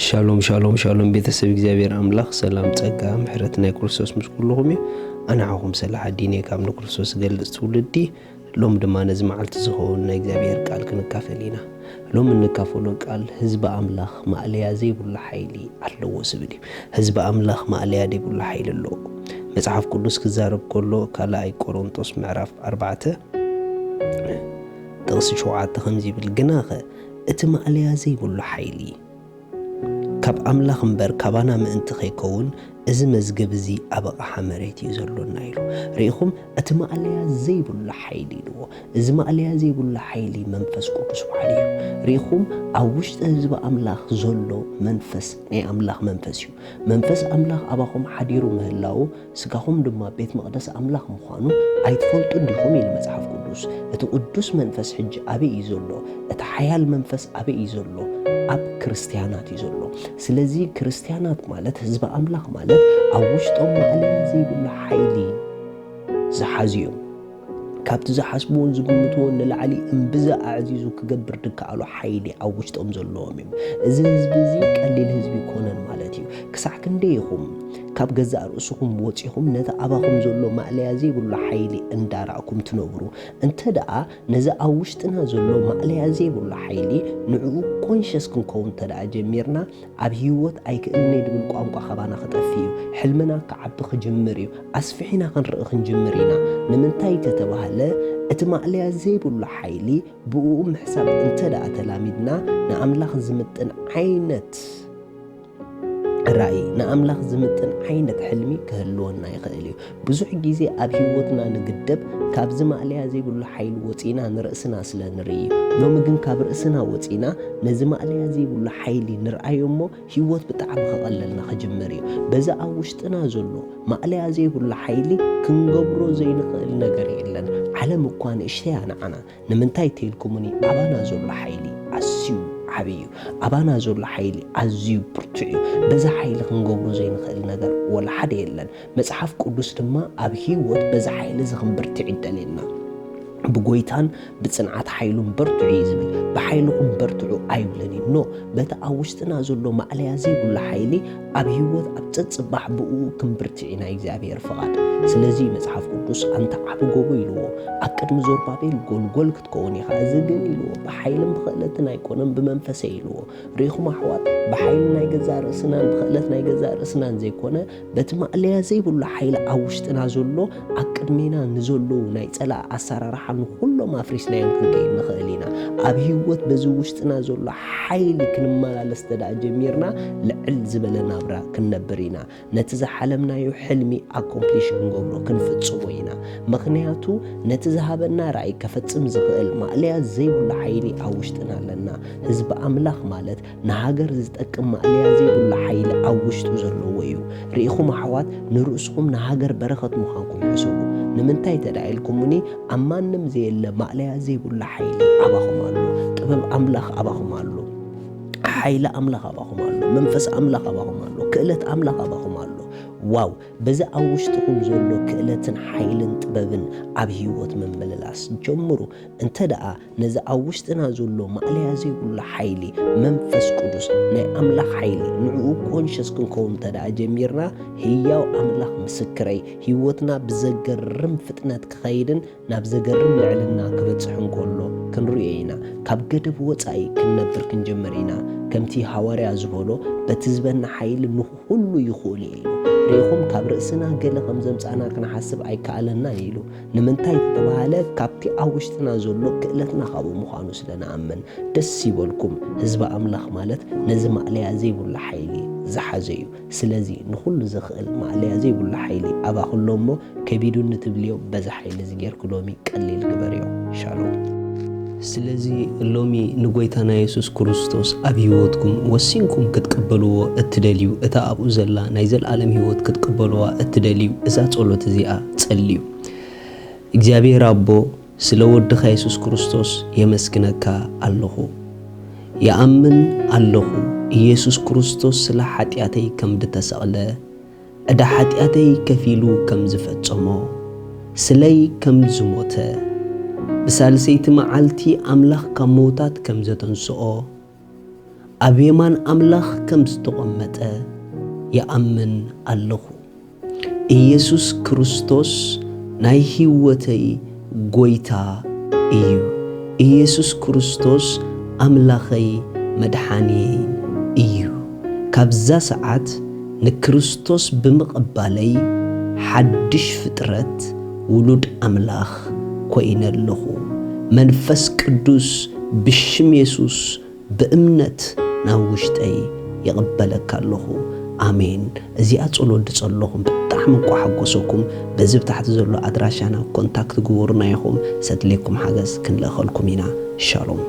ሻሎም ሻሎም ሻሎም፣ ቤተሰብ እግዚኣብሔር ኣምላኽ ሰላም፣ ጸጋ፣ ምሕረት ናይ ክርስቶስ ምስ ኩልኹም እዩ። ኣነ ሓኹም ሰላሓዲን እየ ካብ ንክርስቶስ ዝገልጽ ትውልዲ። ሎም ድማ ነዚ መዓልቲ ዝኸውን ናይ እግዚኣብሔር ቃል ክንካፈል ኢና። ሎም እንካፈሎ ቃል ህዝቢ ኣምላኽ ማእለያ ዘይብሉ ሓይሊ ኣለዎ ዝብል እዩ። ህዝቢ ኣምላኽ ማእለያ ዘይብሉ ሓይሊ ኣለዎ። መጽሓፍ ቅዱስ ክዛረብ ከሎ ካልኣይ ቆሮንጦስ ምዕራፍ ኣርባዕተ ጥቕሲ ሸውዓተ ከምዚ ይብል፣ ግናኸ እቲ ማእለያ ዘይብሉ ሓይሊ ካብ ኣምላኽ እምበር ካባና ምእንቲ ከይከውን፣ እዚ መዝገብ እዚ ኣብ ኣቕሓ መሬት እዩ ዘሎና ኢሉ። ርኢኹም፣ እቲ ማእለያ ዘይብሉ ሓይሊ ኢልዎ። እዚ ማእለያ ዘይብሉ ሓይሊ መንፈስ ቅዱስ ባዕሉ እዩ። ርኢኹም፣ ኣብ ውሽጢ ህዝቢ ኣምላኽ ዘሎ መንፈስ ናይ ኣምላኽ መንፈስ እዩ። መንፈስ ኣምላኽ ኣባኹም ሓዲሩ ምህላዉ፣ ስጋኹም ድማ ቤት መቕደስ ኣምላኽ ምዃኑ ኣይትፈልጡን ዲኹም? ኢሉ መጽሓፍ ቅዱስ። እቲ ቅዱስ መንፈስ ሕጂ ኣበይ እዩ ዘሎ? እቲ ሓያል መንፈስ ኣበይ እዩ ዘሎ? ኣብ ክርስትያናት እዩ ዘሎ። ስለዚ ክርስትያናት ማለት፣ ህዝቢ ኣምላኽ ማለት፣ ኣብ ውሽጦም ማእለያ ዘይብሉ ሓይሊ ዝሓዙ እዮም። ካብቲ ዝሓስብዎን ዝግምትዎን ንላዕሊ እምብዛ ኣዕዚዙ ክገብር ድከኣሎ ሓይሊ ኣብ ውሽጦም ዘለዎም እዮም። እዚ ህዝቢ እዚ ቀሊል ህዝቢ ኣይኮነን ማለት እዩ። ክሳዕ ክንደይ ኢኹም ካብ ገዛእ ርእስኹም ወጺኹም ነቲ ኣባኹም ዘሎ ማእለያ ዘይብሉ ሓይሊ እንዳረኣኹም ትነብሩ? እንተ ደኣ ነዚ ኣብ ውሽጥና ዘሎ ማእለያ ዘይብሉ ሓይሊ ንዕኡ ኮንሸስ ክንከውን እንተ ደኣ ጀሚርና፣ ኣብ ህይወት ኣይክእልን እየ ድብል ቋንቋ ካባና ክጠፍእ እዩ። ሕልምና ክዓቢ ክጅምር እዩ። ኣስፊሕና ክንርኢ ክንጅምር ኢና። ንምንታይ ተተባህለ፣ እቲ ማእለያ ዘይብሉ ሓይሊ ብእኡ ምሕሳብ እንተ ደኣ ተላሚድና፣ ንኣምላኽ ዝምጥን ዓይነት ራእይ፣ ንኣምላኽ ዝምጥን ዓይነት ሕልሚ ክህልወና ይኽእል እዩ። ብዙሕ ግዜ ኣብ ህይወትና ንግደብ፣ ካብዚ ማእለያ ዘይብሉ ሓይሊ ወጺና ንርእስና ስለ ንርኢ እዩ። ሎሚ ግን ካብ ርእስና ወጺና ነዚ ማእለያ ዘይብሉ ሓይሊ ንርኣዮ እሞ፣ ህይወት ብጣዕሚ ክቐለልና ክጅምር እዩ። በዚ ኣብ ውሽጥና ዘሎ ማእለያ ዘይብሉ ሓይሊ ክንገብሮ ዘይንኽእል ነገር የለን። ዓለም እኳ ንእሽተይ እያ ንዓና። ንምንታይ ተይልኩምኒ? ኣባና ዘሎ ሓይሊ ኣዝዩ ዓብዪ እዩ። ኣባና ዘሎ ሓይሊ ኣዝዩ ብርቱዕ እዩ። በዚ ሓይሊ ክንገብሮ ዘይንኽእል ነገር ወላ ሓደ የለን። መጽሓፍ ቅዱስ ድማ ኣብ ህይወት በዚ ሓይሊ እዚ ክንብርትዕ ይደልየና። ብጎይታን ብጽንዓት ሓይሉን በርትዑ እዩ ዝብል። ብሓይልኹም በርትዑ ኣይብልን እዩ። ኖ፣ በቲ ኣብ ውሽጥና ዘሎ ማእለያ ዘይብሉ ሓይሊ ኣብ ህይወት ኣብ ጸጽባሕ ብእኡ ክንብርትዕ ኢና እግዚኣብሔር ፍቓድ። ስለዚ መጽሓፍ ቅዱስ ኣንታ ዓቢ ጎቦ ኢልዎ፣ ኣብ ቅድሚ ዞርባቤል ጎልጎል ክትከውን ኢኻ። እዚ ግን ኢልዎ፣ ብሓይልን ብኽእለትን ኣይኮነን ብመንፈሰይ ኢልዎ። ርኢኹም ኣሕዋት፣ ብሓይሊ ናይ ገዛእ ርእስናን ብኽእለት ናይ ገዛእ ርእስናን ዘይኮነ፣ በቲ ማእለያ ዘይብሉ ሓይሊ ኣብ ውሽጥና ዘሎ፣ ኣብ ቅድሜና ንዘለዉ ናይ ጸላእ ኣሰራርሓ ንኹሎም ኣፍሪስናዮም ክንከይድ ንኽእል ኢና። ኣብ ህይወት በዚ ውሽጥና ዘሎ ሓይሊ ክንመላለስ እንተ ደኣ ጀሚርና፣ ልዕል ዝበለ ናብራ ክንነብር ኢና። ነቲ ዝሓለምናዮ ሕልሚ ኣኮምፕሊሽ ክንገብሮ፣ ክንፍጽሞ ኢና። ምኽንያቱ ነቲ ዝሃበና ራእይ ከፈጽም ዝኽእል ማእለያ ዘይብሉ ሓይሊ ኣብ ውሽጥና ኣለና። ህዝቢ ኣምላኽ ማለት ንሃገር ዝጠቅም ማእለያ ዘይብሉ ሓይሊ ኣብ ውሽጡ ዘለዎ እዩ። ርኢኹም ኣሕዋት፣ ንርእስኹም ንሃገር በረኸት ምዃንኩም ሕሰቡ። ንምንታይ እንተ ደኣ ኢልኩምኒ፣ ኣብ ማንም ዘየለ ማእለያ ዘይብሉ ሓይሊ ኣባኹም ኣሎ። ጥበብ ኣምላኽ ኣባኹም ኣሎ። ሓይሊ ኣምላኽ ኣባኹም ኣሎ። መንፈስ ኣምላኽ ኣባኹም ኣሎ። ክእለት ኣምላኽ ኣባኹም ኣሎ። ዋው! በዚ ኣብ ውሽጥኹም ዘሎ ክእለትን ሓይልን ጥበብን ኣብ ህይወት ምምልላስ ጀምሩ። እንተ ደኣ ነዚ ኣብ ውሽጥና ዘሎ ማእለያ ዘይብሉ ሓይሊ መንፈስ ቅዱስ ናይ ኣምላኽ ሓይሊ ንዕኡ ኮንሸስ ክንከውን እንተ ደኣ ጀሚርና፣ ህያው ኣምላኽ ምስክረይ፣ ህይወትና ብዘገርም ፍጥነት ክኸይድን ናብ ዘገርም ልዕልና ክበጽሕ እንከሎ ክንርእዮ ኢና። ካብ ገደብ ወጻኢ ክንነብር ክንጅምር ኢና። ከምቲ ሃዋርያ ዝበሎ፣ በቲ ዝበና ሓይሊ ንኹ-፣ ኩሉ ይኽእሉ እዩ ኢሉ። ርኢኹም፣ ካብ ርእስና ገለ ከም ዘምጻና ክንሓስብ ኣይከኣለናን ኢሉ። ንምንታይ ተተባህለ፣ ካብቲ ኣብ ውሽጥና ዘሎ ክእለትና ካብኡ ምዃኑ ስለ ንኣምን። ደስ ይበልኩም፣ ህዝቢ ኣምላኽ ማለት ነዚ ማእለያ ዘይብሉ ሓይሊ ዝሓዘ እዩ። ስለዚ ንኹሉ ዝኽእል ማእለያ ዘይብሉ ሓይሊ ኣባኹ ኣሎ እሞ፣ ከቢዱኒ ትብልዮ፣ በዚ ሓይሊ እዚ ጌርኩ ሎሚ ቀሊል ግበርዮ። ሻሎም። ስለዚ ሎሚ ንጎይታና የሱስ ክርስቶስ ኣብ ህይወትኩም ወሲንኩም ክትቅበልዎ እትደልዩ፣ እታ ኣብኡ ዘላ ናይ ዘልኣለም ህይወት ክትቅበልዋ እትደልዩ፣ እዛ ጸሎት እዚኣ ጸልዩ። እግዚኣብሔር ኣቦ፣ ስለ ወድኻ የሱስ ክርስቶስ የመስግነካ ኣለኹ። ይኣምን ኣለኹ፣ ኢየሱስ ክርስቶስ ስለ ሓጢኣተይ ከም ድተሰቕለ፣ ዕዳ ሓጢኣተይ ከፊሉ ከም ዝፈጸሞ፣ ስለይ ከም ዝሞተ፣ ብሳልሰይቲ መዓልቲ ኣምላኽ ካብ ምዉታት ከም ዘተንስኦ፣ ኣብ የማን ኣምላኽ ከም ዝተቐመጠ ይኣምን ኣለኹ። ኢየሱስ ክርስቶስ ናይ ህይወተይ ጎይታ እዩ። ኢየሱስ ክርስቶስ ኣምላኸይ መድሓንየይ እዩ። ካብዛ ሰዓት ንክርስቶስ ብምቕባለይ ሓድሽ ፍጥረት ውሉድ ኣምላኽ ኮይነ ኣለኹ። መንፈስ ቅዱስ ብሽም የሱስ ብእምነት ናብ ውሽጠይ ይቕበለካ ኣለኹ። ኣሜን። እዚኣ ጸሎት ዝጸለኹም ብጣዕሚ እንኳ ሓጎሰኩም። በዚ ብታሕቲ ዘሎ ኣድራሻና ኮንታክት ግበሩና ኢኹም። ሰድሌኩም ሓገዝ ክንልእኸልኩም ኢና። ሻሎም።